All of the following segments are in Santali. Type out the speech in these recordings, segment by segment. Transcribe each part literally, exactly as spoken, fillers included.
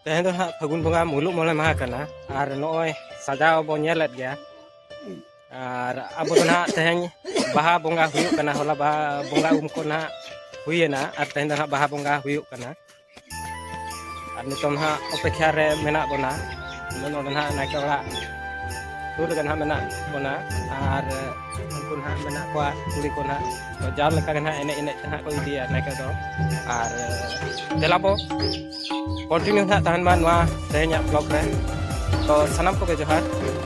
ᱛᱮᱦᱮᱧ ᱫᱚ ᱱᱟᱦᱟᱜ ᱯᱷᱟᱹᱜᱩᱱ ᱵᱚᱸᱜᱟ ᱢᱩᱞᱩᱜ ᱢᱚᱬᱮ ᱢᱟᱦᱟ ᱠᱟᱱᱟ, ᱟᱨ ᱱᱚᱜᱼᱚᱭ ᱥᱟᱡᱟᱣ ᱵᱚ ᱧᱮᱞᱮᱫ ᱜᱮᱭᱟ᱾ ᱟᱨ ᱟᱵᱚ ᱫᱚ ᱱᱟᱦᱟᱜ ᱛᱮᱦᱮᱧ ᱵᱟᱦᱟ ᱵᱚᱸᱜᱟ ᱦᱩᱭᱩᱜ ᱠᱟᱱᱟ, ᱦᱚᱞᱟ ᱵᱟᱦᱟ ᱵᱚᱸᱜᱟ ᱩᱢ ᱠᱚ ᱱᱟᱦᱟᱜ ᱦᱩᱭᱮᱱᱟ, ᱟᱨ ᱛᱮᱦᱮᱧ ᱫᱚ ᱱᱟᱦᱟᱜ ᱵᱟᱦᱟ ᱵᱚᱸᱜᱟ ᱦᱩᱭᱩᱜ ᱠᱟᱱᱟ᱾ ᱟᱨ ᱱᱤᱛᱚᱝ ᱱᱟᱦᱟᱜ ᱚᱯᱮᱠᱷᱟ ᱨᱮ ᱢᱮᱱᱟᱜ ᱵᱚᱱᱟ᱾ ᱱᱚᱰᱮ ᱱᱟᱦᱟᱜ ᱱᱟᱭᱠᱮ ᱚᱲᱟᱜ ᱥᱩᱨ ᱨᱮᱜᱮ ᱱᱟᱦᱟᱜ ᱢᱮᱱᱟᱜ ᱵᱚᱱᱟ, ᱟᱨ ᱩᱱᱠᱩ ᱱᱟᱦᱟᱜ ᱢᱮᱱᱟᱜ ᱠᱚᱣᱟ ᱠᱩᱲᱤ ᱠᱚ ᱱᱟᱦᱟᱜ᱾ ᱛᱚ, ᱡᱟᱣ ᱞᱮᱠᱟ ᱜᱮ ᱱᱟᱦᱟᱜ ᱮᱱᱮᱡ ᱮᱱᱮᱡ ᱛᱮ ᱱᱟᱦᱟᱜ ᱠᱚ ᱤᱫᱤᱭᱟ ᱱᱟᱭᱠᱮ ᱫᱚ᱾ ᱟᱨ ᱫᱮᱞᱟ ᱵᱚ continue ᱱᱟᱦᱟᱜ ᱛᱟᱦᱮᱱ ᱢᱟ ᱱᱚᱣᱟ ᱛᱮᱦᱮᱧᱟᱜ vlog ᱨᱮ᱾ ᱛᱚ, ᱥᱟᱱᱟᱢ ᱠᱚᱜᱮ ᱡᱚᱦᱟᱨ᱾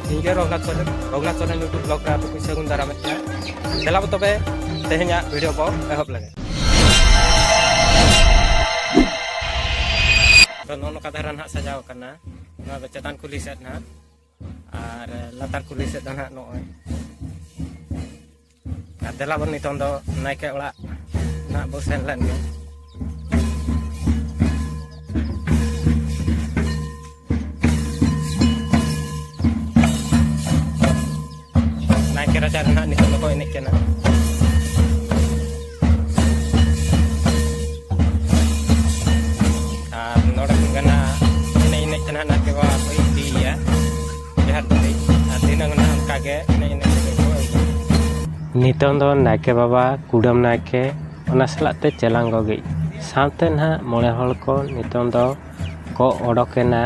ᱤᱧ ᱜᱮ ᱨᱚᱜᱷᱩᱱᱟᱛᱷ ᱥᱚᱨᱮᱱ, ᱨᱚᱜᱷᱩᱱᱟᱛᱷ ᱥᱚᱨᱮᱱ YouTube vlog ᱨᱮ ᱟᱯᱮ ᱠᱚᱧ ᱥᱟᱹᱜᱩᱱ ᱫᱟᱨᱟᱢᱮᱫ ᱯᱮᱭᱟ᱾ ᱫᱮᱞᱟ ᱵᱚ ᱛᱚᱵᱮ ᱛᱮᱦᱮᱧᱟᱜ video ᱵᱚ ᱮᱦᱚᱵ ᱞᱮᱜᱮ᱾ ᱛᱚ, ᱱᱚᱜᱼᱚ ᱱᱚᱝᱠᱟ ᱫᱷᱟᱨᱟ ᱱᱟᱦᱟᱜ ᱥᱟᱡᱟᱣ ᱟᱠᱟᱱᱟ᱾ ᱱᱚᱣᱟ ᱫᱚ ᱪᱮᱛᱟᱱ ᱠᱩᱞᱦᱤ ᱥᱮᱫ ᱱᱟᱦᱟᱜ, ᱟᱨ ᱞᱟᱛᱟᱨ ᱠᱩᱞᱦᱤ ᱥᱮᱫ ᱫᱚ ᱱᱟᱦᱟᱜ ᱱᱚᱜᱼᱚᱭ᱾ ᱟᱨ ᱫᱮᱞᱟ ᱵᱚᱱ ᱱᱤᱛᱚᱝ ᱫᱚ ᱱᱟᱭᱠᱮ ᱚᱲᱟᱜ ᱱᱟᱦᱟᱜ ᱵᱚ ᱥᱮᱱ ᱞᱮᱱ ᱜᱮ᱾ ᱱᱟᱭᱠᱮ ᱨᱟᱪᱟ ᱨᱮ ᱱᱟᱦᱟᱜ ᱱᱤᱛᱚᱜ ᱫᱚᱠᱚ ᱮᱱᱮᱡ ᱠᱟᱱᱟ᱾ ᱟᱨ ᱱᱚᱰᱮ ᱠᱷᱚᱱ ᱜᱮ ᱱᱟᱦᱟᱜ ᱮᱱᱮᱡ ᱮᱱᱮᱡ ᱛᱮ ᱱᱟᱦᱟᱜ ᱱᱟᱭᱠᱮ ᱵᱟᱵᱟ ᱠᱚ ᱤᱫᱤᱭᱮᱭᱟ ᱡᱟᱦᱮᱨ ᱫᱷᱟᱹᱵᱤᱡ᱾ ᱟᱨ ᱫᱷᱤᱱᱟᱹᱝ ᱱᱟᱦᱟᱜ ᱚᱱᱠᱟ ᱜᱮ ᱮᱱᱮᱡ ᱮᱱᱮᱡ ᱛᱮᱜᱮ ᱠᱚ ᱟᱹᱜᱩᱭᱟ᱾ ᱱᱤᱛᱚᱝ ᱫᱚ ᱱᱟᱭᱠᱮ ᱵᱟᱵᱟ, ᱠᱩᱰᱟᱹᱢ ᱱᱟᱭᱠᱮ, ᱚᱱᱟ ᱥᱟᱞᱟᱜ ᱛᱮ ᱪᱮᱞᱟᱝ ᱜᱚᱜᱤᱡ ᱥᱟᱶᱛᱮ ᱱᱟᱦᱟᱜ ᱢᱚᱬᱮ ᱦᱚᱲ ᱠᱚ ᱱᱤᱛᱚᱝ ᱫᱚ ᱠᱚ ᱚᱰᱚᱠᱮᱱᱟ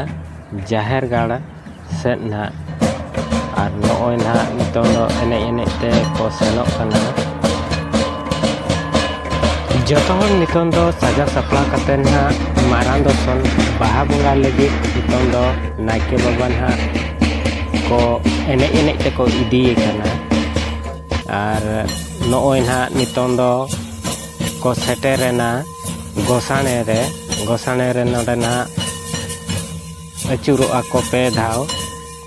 ᱡᱟᱦᱮᱨ ᱜᱟᱲ ᱥᱮᱫ ᱱᱟᱦᱟᱜ᱾ ᱟᱨ ᱱᱚᱜᱼᱚᱭ ᱱᱟᱦᱟᱜ ᱱᱤᱛᱚᱝ ᱫᱚ ᱮᱱᱮᱡ ᱮᱱᱮᱡ ᱛᱮ ᱠᱚ ᱥᱮᱱᱚᱜ ᱠᱟᱱᱟ᱾ ᱡᱚᱛᱚ ᱦᱚᱲ ᱱᱤᱛᱚᱝ ᱫᱚ ᱥᱟᱡᱟᱣ ᱥᱟᱯᱲᱟᱣ ᱠᱟᱛᱮ ᱱᱟᱦᱟᱜ ᱢᱟᱨᱟᱝ ᱫᱚᱨᱥᱚᱱ ᱵᱟᱦᱟ ᱵᱚᱸᱜᱟ ᱞᱟᱹᱜᱤᱫ ᱱᱤᱛᱚᱝ ᱫᱚ ᱱᱟᱭᱠᱮ ᱵᱟᱵᱟ ᱱᱟᱦᱟᱜ ᱠᱚ ᱮᱱᱮᱡ ᱮᱱᱮᱡ ᱛᱮᱠᱚ ᱤᱫᱤᱭᱮ ᱠᱟᱱᱟ᱾ ᱟᱨ ᱱᱚᱜᱼᱚᱭ ᱱᱟᱦᱟᱜ ᱱᱤᱛᱚᱝ ᱫᱚ ᱠᱚ ᱥᱮᱴᱮᱨᱮᱱᱟ ᱜᱚᱥᱟᱬᱮ ᱨᱮ᱾ ᱜᱚᱥᱟᱬᱮ ᱨᱮ ᱱᱚᱰᱮ ᱱᱟᱦᱟᱜ ᱟᱹᱪᱩᱨᱚᱜᱼᱟ ᱠᱚ ᱯᱮ ᱫᱷᱟᱣ᱾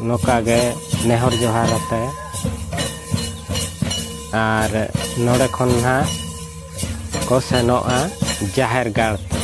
ᱱᱚᱝᱠᱟ ᱜᱮ ᱱᱮᱦᱚᱨ ᱡᱚᱦᱟᱨ ᱟᱛᱮ, ᱟᱨ ᱱᱚᱰᱮ ᱠᱷᱚᱱ ᱱᱟᱦᱟᱜ ᱠᱚ ᱥᱮᱱᱚᱜᱼᱟ ᱡᱟᱦᱮᱨ ᱜᱟᱲ ᱛᱮ᱾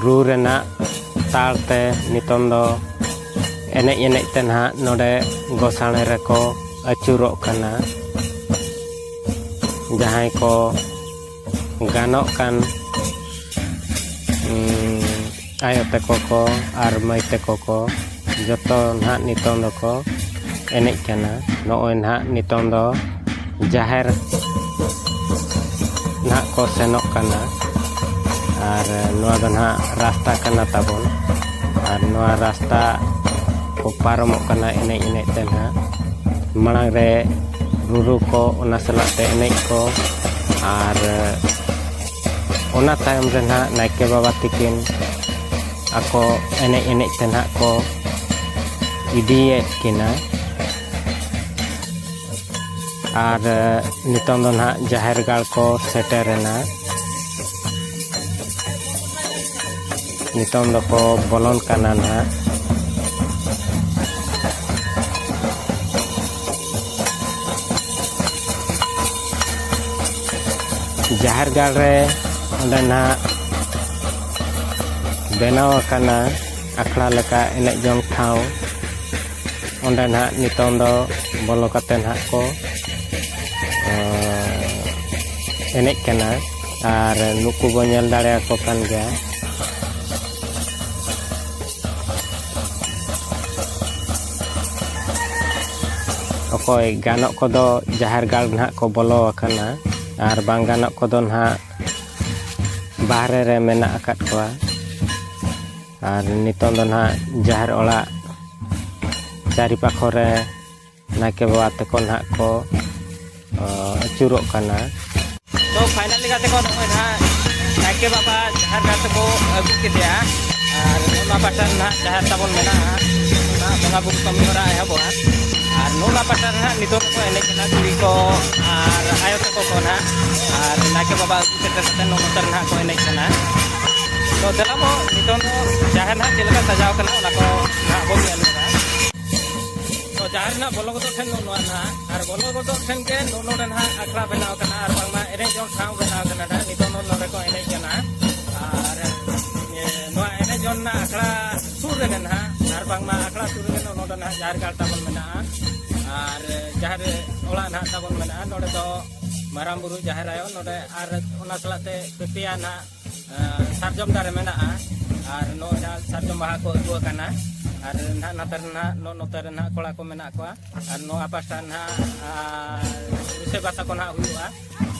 ᱨᱩ ᱨᱮᱱᱟᱜ ᱛᱟᱲ ᱛᱮ ᱱᱤᱛᱚᱝ ᱫᱚ ᱮᱱᱮᱡ ᱮᱱᱮᱡ ᱛᱮ ᱱᱟᱦᱟᱜ ᱱᱚᱰᱮ ᱜᱚᱥᱟᱬᱮ ᱨᱮᱠᱚ ᱟᱹᱪᱩᱨᱚᱜ ᱠᱟᱱᱟ᱾ ᱡᱟᱦᱟᱸᱭ ᱠᱚ ᱜᱟᱱᱚᱜ ᱠᱟᱱ, ᱩᱸ, ᱟᱭᱳ ᱛᱟᱠᱚ ᱠᱚ ᱟᱨ ᱢᱟᱹᱭ ᱛᱟᱠᱚ ᱠᱚ ᱡᱚᱛᱚ ᱱᱟᱦᱟᱜ ᱱᱤᱛᱚᱝ ᱫᱚᱠᱚ ᱮᱱᱮᱡ ᱠᱟᱱᱟ᱾ ᱱᱚᱜᱼᱚᱭ ᱱᱟᱦᱟᱜ ᱱᱤᱛᱚᱝ ᱫᱚ ᱡᱟᱦᱮᱨ ᱱᱟᱦᱟᱜ ᱠᱚ ᱥᱮᱱᱚᱜ ᱠᱟᱱᱟ᱾ ᱟᱨ ᱱᱚᱣᱟ ᱫᱚ ᱱᱟᱦᱟᱜ ᱨᱟᱥᱛᱟ ᱠᱟᱱᱟ ᱛᱟᱵᱚᱱ, ᱟᱨ ᱱᱚᱣᱟ ᱨᱟᱥᱛᱟ ᱠᱚ ᱯᱟᱨᱚᱢᱚᱜ ᱠᱟᱱᱟ ᱮᱱᱮᱡ ᱮᱱᱮᱡ ᱛᱮ ᱱᱟᱦᱟᱜ᱾ ᱢᱟᱲᱟᱝ ᱨᱮ ᱨᱩᱨᱩ ᱠᱚ, ᱚᱱᱟ ᱥᱟᱞᱟᱜ ᱛᱮ ᱮᱱᱮᱡ ᱠᱚ, ᱟᱨ ᱚᱱᱟ ᱛᱟᱭᱚᱢ ᱨᱮ ᱱᱟᱦᱟᱜ ᱱᱟᱭᱠᱮ ᱵᱟᱵᱟ ᱛᱤᱠᱤᱱ ᱟᱠᱚ ᱮᱱᱮᱡ ᱮᱱᱮᱡ ᱛᱮ ᱱᱟᱦᱟᱜ ᱠᱚ ᱤᱫᱤᱭᱮᱫ ᱠᱤᱱᱟ᱾ ᱟᱨ ᱱᱤᱛᱚᱝ ᱫᱚ ᱱᱟᱦᱟᱜ ᱡᱟᱦᱮᱨ ᱜᱟᱲ ᱠᱚ ᱥᱮᱴᱮᱨᱮᱱᱟ᱾ ᱱᱤᱛᱚᱝ ᱫᱚᱠᱚ ᱵᱚᱞᱚᱱ ᱠᱟᱱᱟ ᱱᱟᱦᱟᱜ᱾ ᱡᱟᱦᱮᱨ ᱜᱟᱲ ᱨᱮ ᱚᱸᱰᱮ ᱱᱟᱦᱟᱜ ᱵᱮᱱᱟᱣ ᱟᱠᱟᱱᱟ ᱟᱠᱷᱲᱟ ᱞᱮᱠᱟ ᱮᱱᱮᱡ ᱡᱚᱝ ᱴᱷᱟᱶ᱾ ᱚᱸᱰᱮ ᱱᱟᱦᱟᱜ ᱱᱤᱛᱚᱝ ᱫᱚ ᱵᱚᱞᱚ ᱠᱟᱛᱮ ᱱᱟᱦᱟᱜ ᱠᱚ, ᱮᱸ, ᱮᱱᱮᱡ ᱠᱟᱱᱟ᱾ ᱟᱨ ᱱᱩᱠᱩ ᱵᱚ ᱧᱮᱞ ᱫᱟᱲᱮᱭᱟᱠᱚ ᱠᱟᱱ ᱜᱮᱭᱟ᱾ ᱚᱠᱚᱭ ᱜᱟᱱᱚᱜ ᱠᱚᱫᱚ ᱡᱟᱦᱮᱨ ᱜᱟᱲ ᱱᱟᱦᱟᱜ ᱠᱚ ᱵᱚᱞᱚ ᱟᱠᱟᱱᱟ, ᱟᱨ ᱵᱟᱝ ᱜᱟᱱᱚᱜ ᱠᱚᱫᱚ ᱱᱟᱦᱟᱜ ᱵᱟᱦᱨᱮ ᱨᱮ ᱢᱮᱱᱟᱜ ᱟᱠᱟᱫ ᱠᱚᱣᱟ᱾ ᱟᱨ ᱱᱤᱛᱚᱝ ᱫᱚ ᱱᱟᱦᱟᱜ ᱡᱟᱦᱮᱨ ᱚᱲᱟᱜ ᱪᱟᱹᱨᱤ ᱯᱟᱠᱷᱚ ᱨᱮ ᱱᱟᱭᱠᱮ ᱵᱟᱵᱟ ᱛᱟᱠᱚ ᱱᱟᱦᱟᱜ ᱠᱚ, ᱚ, ᱟᱹᱪᱩᱨᱚᱜ ᱠᱟᱱᱟ᱾ ᱛᱚ, finally ᱜᱟᱛᱮ ᱠᱚ, ᱱᱚᱜᱼᱚᱭ ᱱᱟᱦᱟᱜ ᱱᱟᱭᱠᱮ ᱵᱟᱵᱟ ᱡᱟᱦᱮᱨ ᱜᱟᱲ ᱛᱮᱠᱚ ᱟᱹᱜᱩ ᱠᱮᱫᱮᱭᱟ᱾ ᱟᱨ ᱱᱚᱣᱟ ᱯᱟᱦᱴᱟ ᱨᱮ ᱱᱟᱦᱟᱜ ᱡᱟᱦᱮᱨ ᱛᱟᱵᱚᱱ ᱢᱮᱱᱟᱜᱼᱟ, ᱚᱱᱟ ᱵᱚᱸᱜᱟ ᱵᱩᱨᱩ ᱠᱟᱹᱢᱤ ᱦᱚᱨᱟ ᱮᱦᱚᱵᱚᱜᱼᱟ᱾ ᱟᱨ ᱱᱚᱣᱟ ᱯᱟᱦᱴᱟ ᱨᱮ ᱱᱟᱦᱟᱜ ᱱᱤᱛᱚᱜ ᱫᱚᱠᱚ ᱮᱱᱮᱡ ᱠᱟᱱᱟ ᱠᱩᱲᱤ ᱠᱚ ᱟᱨ ᱟᱭᱳ ᱛᱟᱠᱚ ᱠᱚ ᱱᱟᱦᱟᱜ᱾ ᱟᱨ ᱱᱟᱭᱠᱮ ᱵᱟᱵᱟ ᱟᱹᱜᱩ ᱥᱮᱴᱮᱨ ᱠᱟᱛᱮ ᱱᱚᱜᱼᱚ ᱱᱚᱛᱮ ᱨᱮ ᱱᱟᱦᱟᱜ ᱠᱚ ᱮᱱᱮᱡ ᱠᱟᱱᱟ᱾ ᱛᱚ, ᱫᱮᱞᱟ ᱵᱚ ᱱᱤᱛᱚᱝ ᱫᱚ ᱡᱟᱦᱮᱨ ᱱᱟᱦᱟᱜ ᱪᱮᱫ ᱞᱮᱠᱟ ᱥᱟᱡᱟᱣ ᱠᱟᱱᱟ, ᱚᱱᱟ ᱠᱚ ᱱᱟᱦᱟᱜ ᱵᱚᱱ ᱧᱮᱞ ᱧᱚᱜᱟ᱾ ᱛᱚ, ᱡᱟᱦᱮᱨ ᱨᱮᱱᱟᱜ ᱵᱚᱞᱚ ᱜᱚᱫᱚᱜ ᱴᱷᱮᱱ ᱱᱚᱜᱼᱚ ᱱᱚᱣᱟ ᱱᱟᱦᱟᱜ, ᱟᱨ ᱵᱚᱞᱚ ᱜᱚᱫᱚᱜ ᱴᱷᱮᱱ ᱜᱮ ᱱᱚᱜᱼᱚ ᱱᱚᱰᱮ ᱱᱟᱦᱟᱜ ᱟᱠᱷᱲᱟ ᱵᱮᱱᱟᱣ ᱠᱟᱱᱟ, ᱟᱨ ᱵᱟᱝᱢᱟ ᱮᱱᱮᱡ ᱡᱚᱝ ᱴᱷᱟᱶ ᱵᱮᱱᱟᱣ ᱠᱟᱱᱟ ᱱᱟᱦᱟᱜ᱾ ᱱᱤᱛᱚᱝ ᱫᱚ ᱱᱚᱰᱮ ᱠᱚ ᱮᱱᱮᱡ ᱠᱟᱱᱟ᱾ ᱟᱨ, ᱮ, ᱱᱚᱣᱟ ᱮᱱᱮᱡ ᱡᱚᱝ ᱨᱮᱱᱟᱜ ᱟᱠᱷᱲᱟ ᱥᱩᱨ ᱨᱮᱜᱮ ᱱᱟᱦᱟᱜ, ᱟᱨ ᱵᱟᱝᱢᱟ ᱟᱠᱷᱲᱟ ᱥᱩᱨ ᱨᱮᱜᱮ ᱱᱚᱜᱼᱚ ᱱᱚᱰᱮ ᱱᱟᱦᱟᱜ ᱡᱟᱦᱮᱨ ᱜᱟᱲ ᱛᱟᱵᱚᱱ ᱢᱮᱱᱟᱜᱼᱟ᱾ ᱟᱨ ᱡᱟᱦᱮᱨ ᱚᱲᱟᱜ ᱱᱟᱦᱟᱜ ᱛᱟᱵᱚᱱ ᱢᱮᱱᱟᱜᱼᱟ, ᱱᱚᱰᱮ ᱫᱚ ᱢᱟᱨᱟᱝ ᱵᱩᱨᱩ, ᱡᱟᱦᱮᱨ ᱟᱭᱳ, ᱱᱚᱰᱮ ᱟᱨ ᱚᱱᱟ ᱥᱟᱞᱟᱜ ᱛᱮ ᱯᱮᱭᱟ ᱱᱟᱦᱟᱜ ᱟᱨ ᱥᱟᱨᱡᱚᱢ ᱫᱟᱨᱮ ᱢᱮᱱᱟᱜᱼᱟ᱾ ᱟᱨ ᱱᱚᱜᱼᱚᱭ ᱱᱟᱦᱟᱜ ᱥᱟᱨᱡᱚᱢ ᱵᱟᱦᱟ ᱠᱚ ᱟᱹᱜᱩ ᱟᱠᱟᱱᱟ᱾ ᱟᱨ ᱱᱟᱦᱟᱜ ᱱᱚᱛᱮ ᱨᱮ ᱱᱟᱦᱟᱜ, ᱱᱚᱜᱼᱚ ᱱᱚᱛᱮ ᱨᱮ ᱱᱟᱦᱟᱜ ᱠᱚᱲᱟ ᱠᱚ ᱢᱮᱱᱟᱜ ᱠᱚᱣᱟ᱾ ᱟᱨ ᱱᱚᱣᱟ ᱯᱟᱥᱴᱟ ᱱᱟᱦᱟᱜ, ᱟᱨ ᱨᱩᱥᱟᱹ ᱵᱟᱥᱟ ᱠᱚ ᱱᱟᱦᱟᱜ ᱦᱩᱭᱩᱜᱼᱟ᱾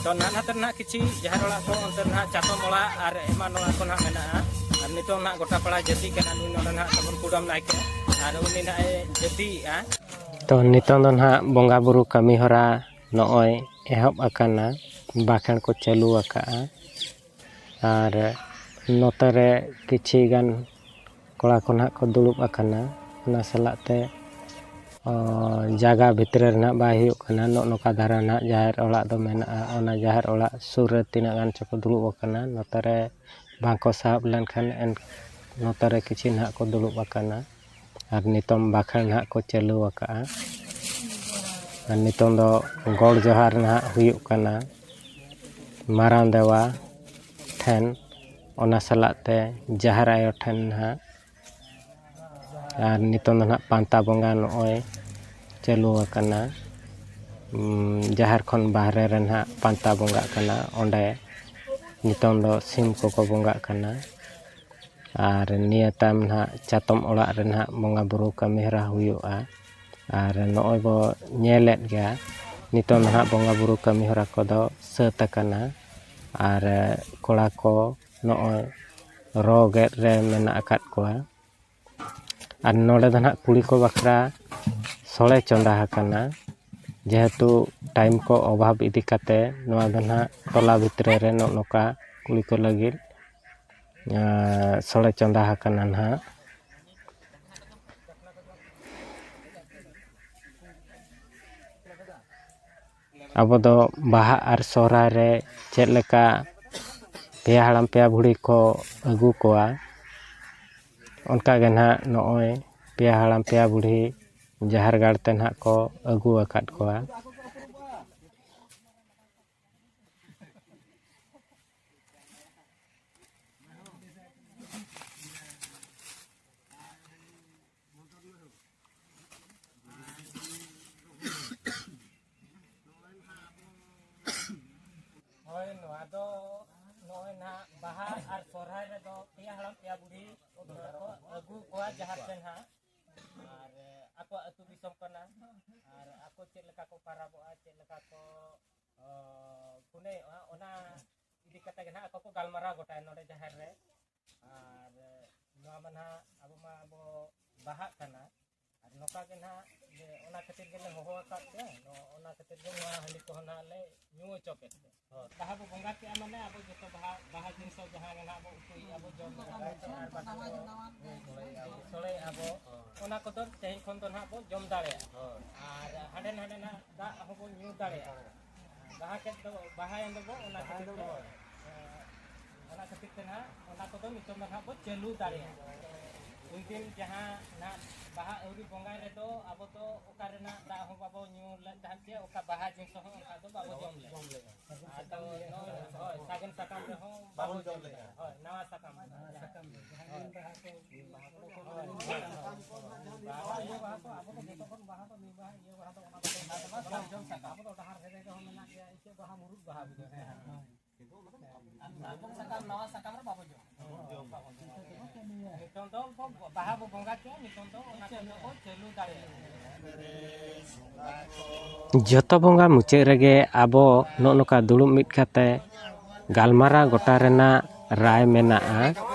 ᱛᱚ, ᱱᱟᱦᱟᱜ ᱱᱚᱛᱮ ᱨᱮ ᱱᱟᱦᱟᱜ ᱠᱤᱪᱷᱤ ᱡᱟᱦᱮᱨ ᱚᱲᱟᱜ ᱠᱚ, ᱚᱱᱛᱮ ᱨᱮ ᱱᱟᱦᱟᱜ ᱪᱟᱛᱚᱢ ᱚᱲᱟᱜ ᱟᱨ ᱮᱢᱟᱱ ᱚᱲᱟᱜ ᱠᱚ ᱱᱟᱦᱟᱜ ᱢᱮᱱᱟᱜᱼᱟ᱾ ᱟᱨ ᱱᱤᱛᱚᱝ ᱱᱟᱦᱟᱜ ᱜᱚᱴᱟ ᱯᱟᱲᱟ ᱡᱟᱹᱛᱤ ᱠᱟᱱᱟ ᱱᱩᱭ, ᱱᱚᱰᱮ ᱱᱟᱦᱟᱜ ᱛᱟᱵᱚᱱ ᱠᱩᱰᱟᱹᱢ ᱱᱟᱭᱠᱮ, ᱟᱨ ᱩᱱᱤ ᱱᱟᱦᱟᱜ ᱮ ᱡᱟᱹᱛᱤᱭᱮᱜᱼᱟ᱾ ᱛᱚ, ᱱᱤᱛᱚᱝ ᱫᱚ ᱱᱟᱦᱟᱜ ᱵᱚᱸᱜᱟ ᱵᱩᱨᱩ ᱠᱟᱹᱢᱤ ᱦᱚᱨᱟ ᱱᱚᱜᱼᱚᱭ ᱮᱦᱚᱵ ᱟᱠᱟᱱᱟ, ᱵᱟᱸᱠᱷᱮᱲ ᱠᱚ ᱪᱟᱹᱞᱩ ᱟᱠᱟᱜᱼᱟ᱾ ᱟᱨ ᱱᱚᱛᱮ ᱨᱮ ᱠᱤᱪᱷᱤ ᱜᱟᱱ ᱠᱚᱲᱟ ᱠᱚ ᱱᱟᱦᱟᱜ ᱠᱚ ᱫᱩᱲᱩᱵ ᱟᱠᱟᱱᱟ᱾ ᱚᱱᱟ ᱥᱟᱞᱟᱜ ᱛᱮ, ᱚ, ᱡᱟᱭᱜᱟ ᱵᱷᱤᱛᱨᱤ ᱨᱮ ᱱᱟᱦᱟᱜ ᱵᱟᱭ ᱦᱩᱭᱩᱜ ᱠᱟᱱᱟ᱾ ᱱᱚᱜᱼᱚ ᱱᱚᱝᱠᱟ ᱫᱷᱟᱨᱟ ᱱᱟᱦᱟᱜ ᱡᱟᱦᱮᱨ ᱚᱲᱟᱜ ᱫᱚ ᱢᱮᱱᱟᱜᱼᱟ᱾ ᱚᱱᱟ ᱡᱟᱦᱮᱨ ᱚᱲᱟᱜ ᱥᱩᱨ ᱨᱮ ᱛᱤᱱᱟᱹᱜ ᱜᱟᱱ ᱪᱚᱠᱚ ᱫᱩᱲᱩᱵ ᱟᱠᱟᱱᱟ᱾ ᱱᱚᱛᱮ ᱨᱮ ᱵᱟᱝ ᱠᱚ ᱥᱟᱦᱚᱵ ᱞᱮᱱᱠᱷᱟᱱ ᱮᱱ-, ᱱᱚᱛᱮ ᱨᱮ ᱠᱤᱪᱷᱤ ᱱᱟᱦᱟᱜ ᱠᱚ ᱫᱩᱲᱩᱵ ᱟᱠᱟᱱᱟ᱾ ᱟᱨ ᱱᱤᱛᱚᱝ ᱵᱟᱸᱠᱷᱮᱲ ᱱᱟᱦᱟᱜ ᱠᱚ ᱪᱟᱹᱞᱩ ᱟᱠᱟᱜᱼᱟ᱾ ᱟᱨ ᱱᱤᱛᱚᱝ ᱫᱚ ᱜᱚᱰ ᱡᱚᱦᱟᱨ ᱱᱟᱦᱟᱜ ᱦᱩᱭᱩᱜ ᱠᱟᱱᱟ ᱢᱟᱨᱟᱝ ᱫᱮᱣᱟ ᱴᱷᱮᱱ, ᱚᱱᱟ ᱥᱟᱞᱟᱜ ᱛᱮ ᱡᱟᱦᱮᱨ ᱟᱭᱳ ᱴᱷᱮᱱ ᱱᱟᱦᱟᱜ᱾ ᱟᱨ ᱱᱤᱛᱚᱝ ᱫᱚ ᱱᱟᱦᱟᱜ ᱯᱟᱱᱛᱟ ᱵᱚᱸᱜᱟ ᱱᱚᱜᱼᱚᱭ ᱪᱟᱹᱞᱩ ᱟᱠᱟᱱᱟ᱾ ᱩᱢ, ᱡᱟᱦᱮᱨ ᱠᱷᱚᱱ ᱵᱟᱦᱨᱮ ᱨᱮ ᱱᱟᱦᱟᱜ ᱯᱟᱱᱛᱟ ᱵᱚᱸᱜᱟᱜ ᱠᱟᱱᱟ᱾ ᱚᱸᱰᱮ ᱱᱤᱛᱚᱝ ᱫᱚ ᱥᱤᱢ ᱠᱚᱠᱚ ᱵᱚᱸᱜᱟᱜ ᱠᱟᱱᱟ᱾ ᱟᱨ ᱱᱤᱭᱟᱹ ᱛᱟᱭᱚᱢ ᱱᱟᱦᱟᱜ ᱪᱟᱛᱚᱢ ᱚᱲᱟᱜ ᱨᱮ ᱱᱟᱦᱟᱜ ᱵᱚᱸᱜᱟ ᱵᱩᱨᱩ ᱠᱟᱹᱢᱤ ᱦᱚᱨᱟ ᱦᱩᱭᱩᱜᱼᱟ᱾ ᱟᱨ ᱱᱚᱜᱼᱚᱭ ᱵᱚ ᱧᱮᱞᱮᱫ ᱜᱮᱭᱟ, ᱱᱤᱛᱚᱝ ᱱᱟᱦᱟᱜ ᱵᱚᱸᱜᱟ ᱵᱩᱨᱩ ᱠᱟᱹᱢᱤ ᱦᱚᱨᱟ ᱠᱚᱫᱚ ᱥᱟᱹᱛ ᱟᱠᱟᱱᱟ᱾ ᱟᱨ ᱠᱚᱲᱟ ᱠᱚ ᱱᱚᱜᱼᱚᱭ ᱨᱚ ᱜᱮᱫ ᱨᱮ ᱢᱮᱱᱟᱜ ᱟᱠᱟᱫ ᱠᱚᱣᱟ᱾ ᱟᱨ ᱱᱚᱰᱮ ᱫᱚ ᱱᱟᱦᱟᱜ ᱠᱩᱲᱤ ᱠᱚ ᱵᱟᱠᱷᱨᱟ ᱥᱚᱲᱮ ᱪᱚᱸᱫᱟ ᱟᱠᱟᱱᱟ᱾ ᱡᱮᱦᱮᱛᱩ ᱴᱟᱭᱤᱢ ᱠᱚ ᱚᱵᱷᱟᱵᱽ ᱤᱫᱤ ᱠᱟᱛᱮ ᱱᱚᱣᱟ ᱫᱚ ᱱᱟᱦᱟᱜ ᱴᱚᱞᱟ ᱵᱷᱤᱛᱨᱤ ᱨᱮ ᱱᱚᱜᱼᱚ ᱱᱚᱝᱠᱟ ᱠᱩᱲᱤ ᱠᱚ ᱞᱟᱹᱜᱤᱫ, ᱟᱸ, ᱥᱚᱲᱮ ᱪᱚᱸᱫᱟ ᱟᱠᱟᱱᱟ ᱱᱟᱦᱟᱜ᱾ ᱟᱵᱚ ᱫᱚ ᱵᱟᱦᱟ ᱟᱨ ᱥᱚᱦᱨᱟᱭ ᱨᱮ ᱪᱮᱫ ᱞᱮᱠᱟ ᱯᱮᱭᱟ ᱦᱟᱲᱟᱢ ᱯᱮᱭᱟ ᱵᱩᱲᱦᱤ ᱠᱚ ᱟᱹᱜᱩ ᱠᱚᱣᱟ, ᱚᱱᱠᱟ ᱜᱮ ᱱᱟᱦᱟᱜ ᱱᱚᱜᱼᱚᱭ ᱯᱮᱭᱟ ᱦᱟᱲᱟᱢ ᱯᱮᱭᱟ ᱵᱩᱲᱦᱤ ᱡᱟᱦᱮᱨ ᱜᱟᱲ ᱛᱮ ᱱᱟᱦᱟᱜ ᱠᱚ ᱟᱹᱜᱩ ᱟᱠᱟᱫ ᱠᱚᱣᱟ᱾ ᱦᱳᱭ, ᱱᱚᱣᱟ ᱫᱚ ᱱᱚᱜᱼᱚᱭ ᱱᱟᱦᱟᱜ ᱵᱟᱦᱟ ᱟᱨ ᱥᱚᱦᱨᱟᱭ ᱨᱮᱫᱚ ᱯᱮᱭᱟ ᱦᱟᱲᱟᱢ ᱯᱮᱭᱟ ᱵᱩᱲᱦᱤ ᱠᱚ ᱟᱹᱜᱩ ᱠᱚᱣᱟ ᱡᱟᱦᱮᱨ ᱛᱮ ᱱᱟᱦᱟᱜ᱾ ᱟᱨ ᱟᱠᱚᱣᱟᱜ ᱟᱹᱛᱩ ᱫᱤᱥᱚᱢ ᱠᱟᱱᱟ, ᱟᱨ ᱟᱠᱚ ᱪᱮᱫ ᱞᱮᱠᱟ ᱠᱚ ᱯᱟᱨᱟᱵᱚᱜᱼᱟ, ᱪᱮᱫ ᱞᱮᱠᱟ ᱠᱚ, ᱚ, ᱯᱩᱱᱟᱹᱭᱚᱜᱼᱟ, ᱚᱱᱟ ᱤᱫᱤ ᱠᱟᱛᱮ ᱜᱮ ᱱᱟᱦᱟᱜ ᱟᱠᱚ ᱠᱚ ᱜᱟᱞᱢᱟᱨᱟᱣ ᱜᱚᱴᱟᱭᱟ ᱱᱚᱰᱮ ᱡᱟᱦᱮᱨ ᱨᱮ᱾ ᱟᱨ ᱱᱚᱣᱟ ᱢᱟ ᱱᱟᱦᱟᱜ ᱟᱵᱚ ᱢᱟ ᱵᱚ ᱵᱟᱦᱟᱜ ᱠᱟᱱᱟ, ᱟᱨ ᱱᱚᱝᱠᱟ ᱜᱮ ᱱᱟᱦᱟᱜ ᱡᱮ ᱚᱱᱟ ᱠᱷᱟᱹᱛᱤᱨ ᱜᱮᱞᱮ ᱦᱚᱦᱚ ᱟᱠᱟᱫ ᱯᱮᱭᱟ, ᱱᱚ-, ᱚᱱᱟ ᱠᱷᱟᱹᱛᱤᱨ ᱜᱮ ᱱᱚᱣᱟ ᱦᱟᱺᱰᱤ ᱠᱚᱦᱚᱸ ᱱᱟᱦᱟᱜ ᱞᱮ ᱧᱩ ᱦᱚᱪᱚ ᱠᱮᱫ ᱯᱮ᱾ ᱦᱳᱭ᱾ ᱵᱟᱦᱟ ᱵᱚ ᱵᱚᱸᱜᱟ ᱠᱮᱜᱼᱟ, ᱢᱟᱱᱮ ᱟᱵᱚ ᱡᱚᱛᱚ ᱵᱟᱦᱟ, ᱵᱟᱦᱟ ᱡᱤᱱᱤᱥ ᱦᱚᱸ ᱡᱟᱦᱟᱸ ᱜᱮ ᱱᱟᱦᱟᱜ ᱵᱚ ᱩᱛᱩᱭᱮᱜᱼᱟ, ᱵᱚ ᱡᱚᱢ ᱮᱫᱟ, ᱟᱨ ᱵᱟᱠᱤ ᱫᱚ ᱥᱚᱲᱮᱭᱮᱜᱼᱟ ᱵᱚ᱾ ᱦᱳᱭ᱾ ᱚᱱᱟ ᱠᱚᱫᱚ ᱛᱮᱦᱮᱧ ᱠᱷᱚᱱ ᱫᱚ ᱱᱟᱦᱟᱜ ᱵᱚ ᱡᱚᱢ ᱫᱟᱲᱮᱭᱟᱜᱼᱟ᱾ ᱦᱳᱭ᱾ ᱟᱨ ᱦᱟᱸᱰᱮ ᱱᱟᱸᱰᱮ ᱱᱟᱜ ᱫᱟᱜ ᱦᱚᱸᱵᱚ ᱧᱩ ᱫᱟᱲᱮᱭᱟᱜᱼᱟ᱾ ᱵᱟᱦᱟ ᱠᱮᱫ ᱫᱚ, ᱵᱟᱦᱟᱭᱮᱱ ᱫᱚᱵᱚ, ᱚᱱᱟ ᱠᱷᱟᱹᱛᱤᱨ ᱛᱮ, ᱚᱱᱟ ᱠᱷᱟᱹᱛᱤᱨ ᱛᱮ ᱱᱟᱦᱟᱜ ᱚᱱᱟ ᱠᱚᱫᱚ ᱱᱤᱛᱚᱝ ᱫᱚ ᱱᱟᱦᱟᱜ ᱵᱚ ᱪᱟᱹᱞᱩ ᱫᱟᱲᱮᱭᱟᱜᱼᱟ᱾ ᱩᱱᱫᱤᱱ ᱡᱟᱦᱟᱸ ᱱᱟᱦᱟᱜ ᱵᱟᱦᱟ ᱟᱹᱣᱨᱤ ᱵᱚᱸᱜᱟᱭ ᱨᱮᱫᱚ ᱟᱵᱚ ᱫᱚ ᱚᱠᱟ ᱨᱮᱱᱟᱜ ᱫᱟᱜ ᱦᱚᱸ ᱵᱟᱵᱚ ᱧᱩ ᱞᱮᱫ ᱛᱟᱦᱮᱸᱫ ᱪᱮ ᱚᱠᱟ ᱵᱟᱦᱟ ᱡᱤᱱᱤᱥ ᱦᱚᱸ ᱚᱱᱠᱟ ᱫᱚ ᱵᱟᱵᱚ ᱡᱚᱢ ᱞᱮᱫ᱾ ᱟᱫᱚ ᱱᱚᱜᱼᱚᱭ, ᱦᱳᱭ, ᱥᱟᱜᱮᱱ ᱥᱟᱠᱟᱢ ᱨᱮᱦᱚᱸ ᱵᱟᱵᱚ ᱡᱚᱢ ᱞᱮᱫ᱾ ᱦᱳᱭ, ᱱᱟᱣᱟ ᱥᱟᱠᱟᱢ ᱨᱮ᱾ ᱦᱳᱭ, ᱦᱳᱭ, ᱦᱳᱭ, ᱦᱳᱭ᱾ ᱵᱟᱦᱟ ᱫᱚ ᱡᱚᱛᱚ ᱠᱷᱚᱱ ᱵᱟᱦᱟ ᱫᱚ ᱱᱤᱭᱟᱹ ᱵᱟᱦᱟ, ᱤᱭᱟᱹ ᱵᱟᱦᱟ ᱫᱚ ᱚᱱᱟ ᱫᱚ ᱵᱟᱵᱚ ᱡᱚᱢ ᱥᱟᱠᱟᱢ᱾ ᱟᱵᱚ ᱫᱚ ᱰᱟᱦᱟᱨ ᱫᱷᱟᱨᱮ ᱨᱮᱦᱚᱸ ᱢᱮᱱᱟᱜ ᱜᱮᱭᱟ, ᱤᱪᱟᱹᱜ ᱵᱟᱦᱟ, ᱢᱩᱨᱩᱫ ᱵᱟᱦᱟ ᱵᱚᱞᱮ᱾ ᱟᱨ ᱥᱟᱨᱡᱚᱢ ᱥᱟᱠᱟᱢ, ᱱᱟᱣᱟ ᱥᱟᱠᱟᱢ ᱨᱮ ᱵᱟᱵᱚ ᱡᱚᱢ᱾ ᱱᱤᱛᱚᱝ ᱫᱚ ᱵᱚ-, ᱵᱟᱦᱟ ᱵᱚ ᱵᱚᱸᱜᱟ ᱠᱮᱜᱼᱟ, ᱱᱤᱛᱚᱝ ᱫᱚ ᱚᱱᱟ ᱠᱚᱫᱚ ᱵᱚ ᱪᱟᱹᱞᱩ ᱫᱟᱲᱮᱭᱟᱜᱼᱟ᱾ ᱡᱚᱛᱚ ᱵᱚᱸᱜᱟ ᱢᱩᱪᱟᱹᱫ ᱨᱮᱜᱮ ᱟᱵᱚ ᱱᱚᱜᱼᱚ ᱱᱚᱝᱠᱟ ᱫᱩᱲᱩᱵ ᱢᱤᱫ ᱠᱟᱛᱮ ᱜᱟᱞᱢᱟᱨᱟᱣ ᱜᱚᱴᱟ ᱨᱮᱱᱟᱜ ᱨᱟᱭ ᱢᱮᱱᱟᱜᱼᱟ᱾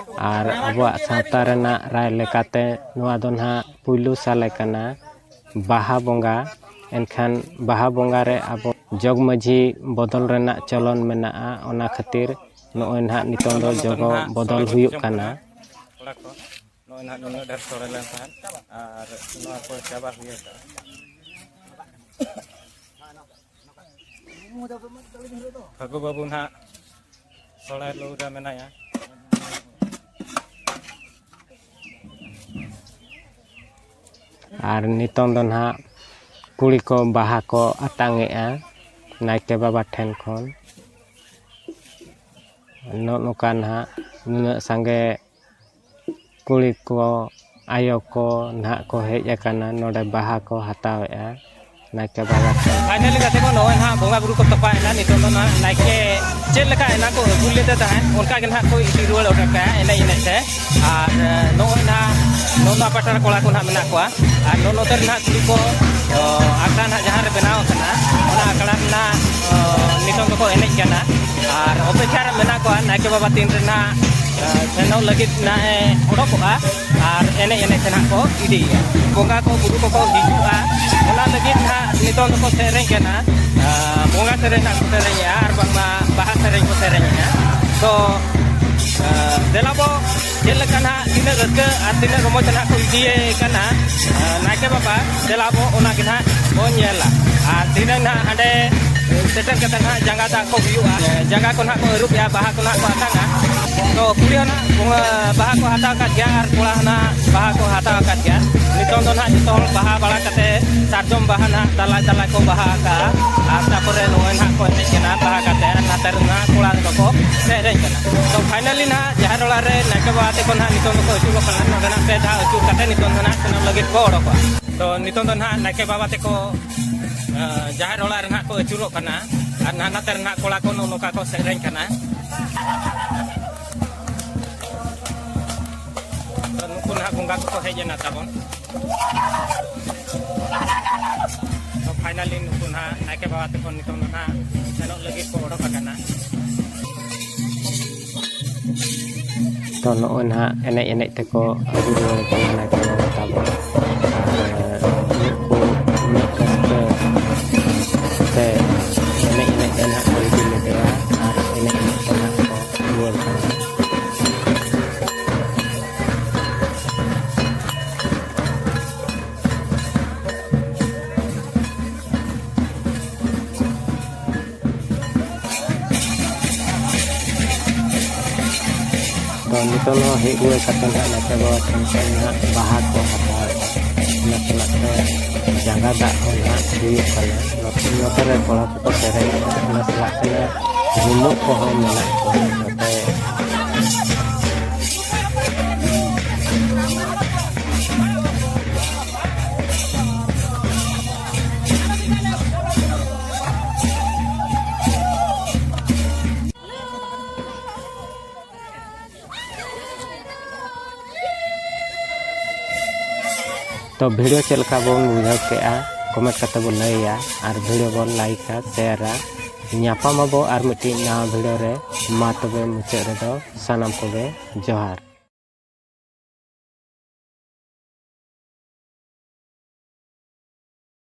ᱟᱨ ᱟᱵᱚᱣᱟᱜ ᱥᱟᱶᱛᱟ ᱨᱮᱱᱟᱜ ᱨᱟᱭ ᱞᱮᱠᱟᱛᱮ ᱱᱚᱣᱟ ᱫᱚ ᱱᱟᱦᱟᱜ ᱯᱩᱭᱞᱩ ᱥᱟᱞᱮ ᱠᱟᱱᱟ, ᱵᱟᱦᱟ ᱵᱚᱸᱜᱟ᱾ ᱮᱱᱠᱷᱟᱱ ᱵᱟᱦᱟ ᱵᱚᱸᱜᱟ ᱨᱮ ᱟᱵᱚ ᱡᱚᱜᱽ ᱢᱟᱹᱡᱷᱤ ᱵᱚᱫᱚᱞ ᱨᱮᱱᱟᱜ ᱪᱚᱞᱚᱱ ᱢᱮᱱᱟᱜᱼᱟ, ᱚᱱᱟ ᱠᱷᱟᱹᱛᱤᱨ ᱱᱚᱜᱼᱚᱭ ᱱᱟᱦᱟᱜ ᱱᱤᱛᱚᱝ ᱫᱚ ᱡᱚᱜᱚ ᱵᱚᱫᱚᱞ ᱦᱩᱭᱩᱜ ᱠᱟᱱᱟ᱾ ᱠᱚᱲᱟ ᱠᱚ ᱱᱚᱜᱼᱚᱭ ᱱᱟᱦᱟᱜ ᱱᱩᱱᱟᱹᱜ ᱰᱷᱮᱨ ᱥᱚᱲᱮ ᱞᱮᱱ ᱛᱟᱦᱮᱸᱫ ᱟᱨ ᱱᱚᱣᱟ ᱠᱚ ᱪᱟᱵᱟ ᱦᱩᱭ ᱟᱠᱟᱱᱟ᱾ ᱯᱷᱟᱹᱜᱩ ᱵᱟᱹᱵᱩ ᱱᱟᱦᱟᱜ ᱥᱚᱲᱮ ᱞᱩ ᱨᱮ ᱢᱮᱱᱟᱭᱟ᱾ ᱟᱨ ᱱᱤᱛᱚᱝ ᱫᱚ ᱱᱟᱦᱟᱜ ᱠᱩᱲᱤ ᱠᱚ ᱵᱟᱦᱟ ᱠᱚ ᱟᱛᱟᱝ ᱮᱜᱼᱟ ᱱᱟᱭᱠᱮ ᱵᱟᱵᱟ ᱴᱷᱮᱱ ᱠᱷᱚᱱ᱾ ᱱᱚᱜᱼᱚ ᱱᱚᱝᱠᱟ ᱱᱟᱦᱟᱜ ᱱᱩᱱᱟᱹᱜ ᱥᱟᱸᱜᱮ ᱠᱩᱲᱤ ᱠᱚ, ᱟᱭᱳ ᱠᱚ ᱱᱟᱦᱟᱜ ᱠᱚ ᱦᱮᱡ ᱟᱠᱟᱱᱟ, ᱱᱚᱰᱮ ᱵᱟᱦᱟ ᱠᱚ ᱦᱟᱛᱟᱣᱮᱜᱼᱟ ᱱᱟᱭᱠᱮ ᱵᱟᱵᱟ ᱴᱷᱮᱱ᱾ ᱯᱷᱟᱭᱱᱟᱞᱤ ᱜᱟᱛᱮ ᱠᱚ, ᱱᱚᱜᱼᱚᱭ ᱱᱟᱦᱟᱜ ᱵᱚᱸᱜᱟ ᱵᱩᱨᱩ ᱠᱚ ᱛᱚᱯᱟ ᱮᱱᱟ᱾ ᱱᱤᱛᱚᱝ ᱫᱚ ᱱᱟᱦᱟᱜ ᱱᱟᱭᱠᱮ ᱪᱮᱫ ᱞᱮᱠᱟ ᱮᱱᱟ ᱠᱚ ᱟᱹᱜᱩ ᱞᱮᱫᱮ ᱛᱟᱦᱮᱸᱫ, ᱚᱱᱠᱟ ᱜᱮ ᱱᱟᱦᱟᱜ ᱠᱚ ᱤᱫᱤ ᱨᱩᱣᱟᱹᱲ ᱦᱚᱴᱚ ᱠᱟᱭᱟ ᱮᱱᱮᱡ ᱮᱱᱮᱡ ᱛᱮ᱾ ᱟᱨ, ᱮ, ᱱᱚᱜᱼᱚᱭ ᱱᱟᱦᱟᱜ ᱱᱚᱣᱟ ᱯᱟᱦᱴᱟ ᱨᱮ ᱠᱚᱲᱟ ᱠᱚ ᱱᱟᱦᱟᱜ ᱢᱮᱱᱟᱜ ᱠᱚᱣᱟ᱾ ᱟᱨ ᱱᱚᱜᱼᱚ ᱱᱚᱛᱮ ᱨᱮ ᱱᱟᱦᱟᱜ ᱠᱩᱲᱤ ᱠᱚ, ᱚ, ᱟᱠᱷᱲᱟ ᱱᱟᱦᱟᱜ ᱡᱟᱦᱟᱸ ᱨᱮ ᱵᱮᱱᱟᱣ ᱟᱠᱟᱱᱟ, ᱚᱱᱟ ᱟᱠᱷᱲᱟ ᱨᱮᱱᱟᱜ, ᱚ, ᱱᱤᱛᱚᱝ ᱫᱚᱠᱚ ᱮᱱᱮᱡ ᱠᱟᱱᱟ᱾ ᱟᱨ ᱚᱯᱮᱠᱷᱟ ᱨᱮ ᱢᱮᱱᱟᱜ ᱠᱚᱣᱟ ᱱᱟᱭᱠᱮ ᱵᱟᱵᱟ ᱛᱤᱱ ᱨᱮ ᱱᱟᱦᱟᱜ, ᱚ, ᱥᱮᱱᱚᱜ ᱞᱟᱹᱜᱤᱫ ᱱᱟᱦᱟᱜ ᱮ ᱚᱰᱚᱠᱚᱜᱼᱟ᱾ ᱟᱨ ᱮᱱᱮᱡ ᱮᱱᱮᱡ ᱛᱮ ᱱᱟᱦᱟᱜ ᱠᱚ ᱤᱫᱤᱭᱮᱭᱟ᱾ ᱵᱚᱸᱜᱟ ᱠᱚ ᱵᱩᱨᱩ ᱠᱚᱠᱚ ᱦᱤᱡᱩᱜᱼᱟ, ᱚᱱᱟ ᱞᱟᱹᱜᱤᱫ ᱱᱟᱦᱟᱜ ᱱᱤᱛᱚᱝ ᱫᱚᱠᱚ ᱥᱮᱨᱮᱧ ᱠᱟᱱᱟ᱾ ᱟ, ᱵᱚᱸᱜᱟ ᱥᱮᱨᱮᱧ ᱱᱟᱦᱟᱜ ᱠᱚ ᱥᱮᱨᱮᱧᱮᱜᱼᱟ ᱟᱨ ᱵᱟᱝᱢᱟ ᱵᱟᱦᱟ ᱥᱮᱨᱮᱧ ᱠᱚ ᱥᱮᱨᱮᱧᱮᱜᱼᱟ᱾ ᱛᱚ, ᱟ, ᱫᱮᱞᱟ ᱵᱚ ᱪᱮᱫ ᱞᱮᱠᱟ ᱱᱟᱦᱟᱜ ᱛᱤᱱᱟᱹᱜ ᱨᱟᱹᱥᱠᱟᱹ ᱟᱨ ᱛᱤᱱᱟᱹᱜ ᱨᱚᱢᱚᱡᱽ ᱱᱟᱦᱟᱜ ᱠᱚ ᱤᱫᱤᱭᱮ ᱠᱟᱱᱟ, ᱟ, ᱱᱟᱭᱠᱮ ᱵᱟᱵᱟ, ᱫᱮᱞᱟ ᱵᱚ ᱚᱱᱟ ᱜᱮ ᱱᱟᱦᱟᱜ ᱵᱚᱱ ᱧᱮᱞᱟ᱾ ᱟᱨ ᱛᱤᱱᱟᱹᱜ ᱱᱟᱦᱟᱜ ᱦᱟᱸᱰᱮ ᱥᱮᱴᱮᱨ ᱠᱟᱛᱮ ᱱᱟᱦᱟᱜ ᱡᱟᱸᱜᱟ ᱫᱟᱜ ᱠᱚ ᱦᱩᱭᱩᱜᱼᱟ᱾ ᱡᱟᱸᱜᱟ ᱠᱚ ᱱᱟᱦᱟᱜ ᱠᱚ ᱟᱹᱨᱩᱵᱮᱜᱼᱟ, ᱵᱟᱦᱟ ᱠᱚ ᱱᱟᱦᱟᱜ ᱠᱚ ᱟᱛᱟᱝᱟ᱾ ᱛᱚ ᱠᱩᱲᱤ ᱦᱚᱸ ᱱᱟᱦᱟᱜ ᱵᱚᱸᱜᱟ ᱵᱟᱦᱟ ᱠᱚ ᱦᱟᱛᱟᱣ ᱠᱟᱫ ᱜᱮᱭᱟ ᱟᱨ ᱠᱚᱲᱟ ᱦᱚᱸ ᱱᱟᱦᱟᱜ ᱵᱟᱦᱟ ᱠᱚ ᱦᱟᱛᱟᱣ ᱟᱠᱟᱫ ᱜᱮᱭᱟ᱾ ᱱᱤᱛᱚᱝ ᱫᱚ ᱱᱟᱦᱟᱜ ᱡᱚᱛᱚ ᱦᱚᱲ ᱵᱟᱦᱟ ᱵᱟᱲᱟ ᱠᱟᱛᱮ ᱥᱟᱨᱡᱚᱢ ᱵᱟᱦᱟ ᱱᱟᱦᱟᱜ ᱛᱟᱞᱟ ᱛᱟᱞᱟ ᱠᱚ ᱵᱟᱦᱟ ᱟᱠᱟᱜᱼᱟ᱾ ᱟᱨ ᱛᱟᱯᱚᱨᱮ ᱱᱚᱜᱼᱚᱭ ᱱᱟᱦᱟᱜ ᱠᱚ ᱮᱱᱮᱡ ᱠᱟᱱᱟ ᱵᱟᱦᱟ ᱠᱟᱛᱮ, ᱟᱨ ᱱᱟᱛᱮ ᱨᱮ ᱱᱟᱦᱟᱜ ᱠᱚᱲᱟ ᱠᱚᱠᱚ ᱥᱮᱨᱮᱧ ᱠᱟᱱᱟ᱾ ᱛᱚ ᱯᱷᱟᱭᱱᱟᱞᱤ ᱱᱟᱦᱟᱜ ᱡᱟᱦᱮᱨ ᱚᱲᱟᱜ ᱨᱮ ᱱᱟᱭᱠᱮ ᱵᱟᱵᱟ ᱛᱮᱠᱚ ᱱᱟᱦᱟᱜ ᱱᱤᱛᱚᱝ ᱫᱚᱠᱚ ᱟᱹᱪᱩᱨᱚᱜ ᱠᱟᱱᱟ᱾ ᱱᱚᱰᱮ ᱱᱟᱦᱟᱜ ᱯᱮ ᱫᱷᱟᱣ ᱟᱹᱪᱩᱨ ᱠᱟᱛᱮ ᱱᱤᱛᱚᱝ ᱫᱚ ᱱᱟᱦᱟᱜ ᱥᱮᱱᱚᱜ ᱞᱟᱹᱜᱤᱫ ᱠᱚ ᱚᱰᱚᱠᱚᱜᱼᱟ᱾ ᱛᱚ ᱱᱤᱛᱚᱝ ᱫᱚ ᱱᱟᱦᱟᱜ ᱱᱟᱭᱠᱮ ᱵᱟᱵᱟ ᱛᱮᱠᱚ, ᱟ, ᱡᱟᱦᱮᱨ ᱚᱲᱟᱜ ᱨᱮ ᱱᱟᱦᱟᱜ ᱠᱚ ᱟᱹᱪᱩᱨᱚᱜ ᱠᱟᱱᱟ᱾ ᱟᱨ ᱱᱟᱦᱟᱜ ᱱᱟᱛᱮ ᱨᱮ ᱱᱟᱦᱟᱜ ᱠᱚᱲᱟ ᱠᱚ ᱱᱚᱜᱼᱚ ᱱᱚᱝᱠᱟ ᱠᱚ ᱥᱮᱨᱮᱧ ᱠᱟᱱᱟ᱾ ᱛᱚ ᱱᱩᱠᱩ ᱱᱟᱦᱟᱜ ᱵᱚᱸᱜᱟ ᱠᱚᱠᱚ ᱦᱮᱡ ᱮᱱᱟ ᱛᱟᱵᱚᱱ᱾ ᱱᱟᱭᱠᱮ ᱵᱟᱵᱟ ᱛᱟᱠᱚ ᱱᱤᱛᱚᱝ ᱫᱚ ᱱᱟᱦᱟᱜ ᱥᱮᱱᱚᱜ ᱞᱟᱹᱜᱤᱫ ᱠᱚ ᱚᱰᱚᱠ ᱟᱠᱟᱱᱟ᱾ ᱛᱚ ᱱᱚᱜᱼᱚᱭ ᱱᱟᱦᱟᱜ ᱮᱱᱮᱡ ᱮᱱᱮᱡ ᱛᱮᱠᱚ ᱟᱹᱜᱩ ᱨᱩᱣᱟᱹᱲ ᱠᱟᱱᱟ ᱱᱟᱭᱠᱮ ᱵᱟᱵᱟ ᱛᱟᱵᱚ᱾ ᱟᱨ ᱩᱱᱟᱹᱜ ᱠᱚ, ᱩᱱᱟᱹᱜ ᱨᱟᱹᱥᱠᱟᱹ ᱛᱮ ᱮᱱᱮᱡ ᱮᱱᱮᱡ ᱛᱮ ᱱᱟᱦᱟᱜ ᱠᱚ ᱤᱫᱤ ᱞᱮᱫᱮᱭᱟ ᱟᱨ ᱮᱱᱮᱡ ᱮᱱᱮᱡ ᱛᱮ ᱱᱟᱦᱟᱜ ᱠᱚ ᱨᱩᱣᱟᱹᱲ ᱠᱟᱱᱟ᱾ ᱛᱚ ᱱᱤᱛᱚᱝ ᱦᱚᱸ ᱦᱮᱡ ᱨᱩᱣᱟᱹᱲ ᱠᱟᱛᱮ ᱱᱟᱦᱟᱜ ᱱᱟᱭᱠᱮ ᱵᱟᱵᱟ ᱴᱷᱮᱱ ᱠᱷᱚᱱ ᱱᱟᱦᱟᱜ ᱵᱟᱦᱟ ᱠᱚ ᱦᱟᱛᱟᱣ ᱮᱫᱟ᱾ ᱚᱱᱟ ᱥᱟᱞᱟᱜ ᱛᱮ ᱡᱟᱸᱜᱟ ᱫᱟᱜ ᱦᱚᱸ ᱱᱟᱦᱟᱜ ᱦᱩᱭᱩᱜ ᱠᱟᱱᱟ᱾ ᱱᱚᱛᱮ ᱨᱮ ᱠᱚᱲᱟ ᱠᱚᱠᱚ ᱥᱮᱨᱮᱧ ᱮᱫᱟ, ᱚᱱᱟ ᱥᱟᱞᱟᱜ ᱛᱮ ᱨᱩᱢᱩᱜ ᱠᱚᱦᱚᱸ ᱢᱮᱱᱟᱜ ᱠᱚᱣᱟ᱾ ᱱᱚᱛᱮ ᱛᱚ video ᱪᱮᱫ ᱞᱮᱠᱟ ᱵᱚᱱ ᱵᱩᱡᱷᱟᱹᱣ ᱠᱮᱜᱼᱟ, comment ᱠᱟᱛᱮ ᱵᱚᱱ ᱞᱟᱹᱭᱟ, ᱟᱨ video ᱵᱚᱱ like ᱟ, share ᱟ᱾ ᱧᱟᱯᱟᱢ ᱟᱵᱚ ᱟᱨ ᱢᱤᱫᱴᱤᱡ ᱱᱟᱣᱟ video ᱨᱮ᱾ ᱢᱟ ᱛᱚᱵᱮ ᱢᱩᱪᱟᱹᱫ ᱨᱮᱫᱚ ᱥᱟᱱᱟᱢ ᱠᱚᱜᱮ ᱡᱚᱦᱟᱨ᱾